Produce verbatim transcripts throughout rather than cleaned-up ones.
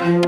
Selon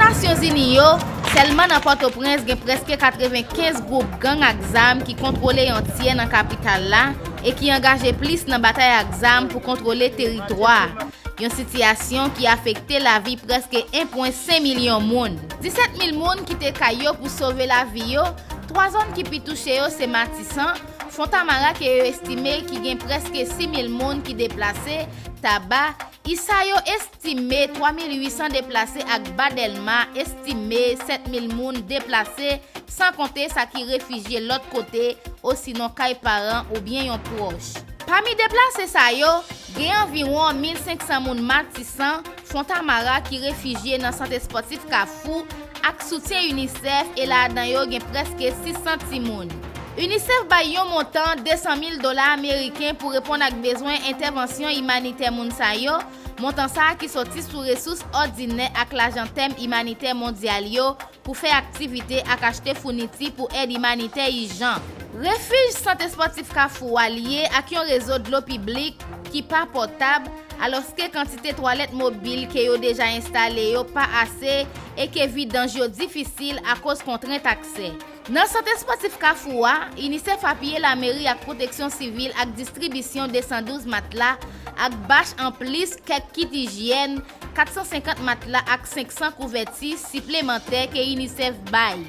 Nasyonzini yo, sèlman nan Pòtoprens gen prèske katrevenkenz gwoup gang ak zam ki kontwole yon tyè nan kapital la e ki angaje plis nan batay ak zam pou kontwole teritwa a. Yon sitiyasyon ki afekte lavi prèske en pwen senk milyon moun. Disèt mil moun kite kay yo pou sove lavi yo. Twa zòn ki pi touche yo se Matisan, Fontamara ke yo estime ki gen prèske sis mil moun ki deplase, Taba, Isa yo estime twa mil uit san deplase ak Ba Dèlma estime sèt mil moun deplase, san konte sa ki refijye lòt kote osinon kay paran oubyen yon pwòch. Pami deplase sa yo, gen anviwon mil senk san moun Matisan, Fontamara ki refijye nan sant espòtif Kafou ak soutyen UNICEF e ladan yo gen prèske sis san timoun. UNICEF bay yon montan de san mil dola ameriken pou reponn ak bezwen entèvansyon imanitè moun sa yo, montan sa a ki soti sou resous òdinè ak lajan tèm imanitè mondyal yo pou fè aktivite ak achte founiti pou èd imanitè ijan. Refij Sant Espòtif Kafou a lye ak yon rezo dlo piblik ki pa pòtab, alòske kantite twalèt mobil ke yo deja enstale yo pa ase e ke vidanj yo difisil akoz kontrent aksè. Nan Sant Espòtif Kafou a, UNICEF apiye lameri ak pwoteksyon sivil ak distribisyon de san douz matla ak bach anplis kèk kit ijyèn, kat san senkant matla ak senk san kouvèti siplemantè ke UNICEF bay.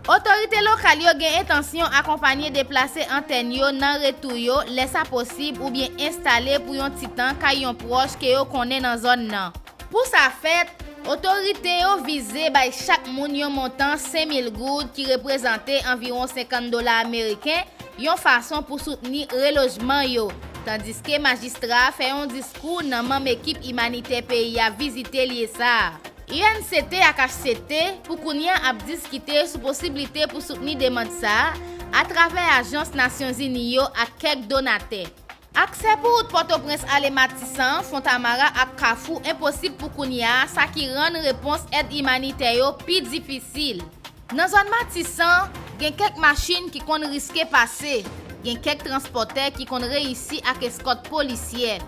Otorite lokal yo gen entansyon akonpanye deplase antèn yo nan retou yo, lè sa posib, oubyen enstale pou yon ti tan kay yon pwòch ke yo konnen nan zòn nan. Pou sa fèt, otorite yo vize bay chak moun yon montan senk mil goud, ki reprezante anviwon senkant dola ameriken, yon fason pou soutni relojman yo, tandiske majistra a fè yon diskou nan manm ekip imanitè peyi a vizite lye sa a. UNCT ak HCT pou kounye a ap diskite sou posiblite pou soutni demann sa a atravè ajans Nasyonzini yo ak kèk donatè. Aksè pou wout Pòtoprens ale Matisan, Fontamara ak Kafou enposib pou kounye a, sa ki rann repons èd imanitè yo pi difisil. Nan zòn Matisan, gen kèk machin ki konn riske pase, gen kèk transpòtè ki konn reyisi ak eskòt polisyè.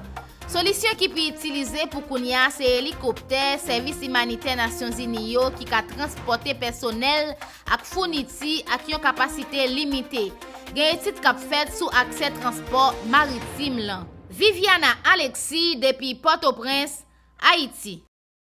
Solisyon ki pi itilize pou kounye a se elikoptè sèvis imanitè Nasyonzini yo ki ka transpòte pèsonèl ak founiti ak yon kapasite limite. Gen etid k ap fèt sou aksè transpò maritim lan. Viviana Alexis depi Pòtoprens, Ayiti.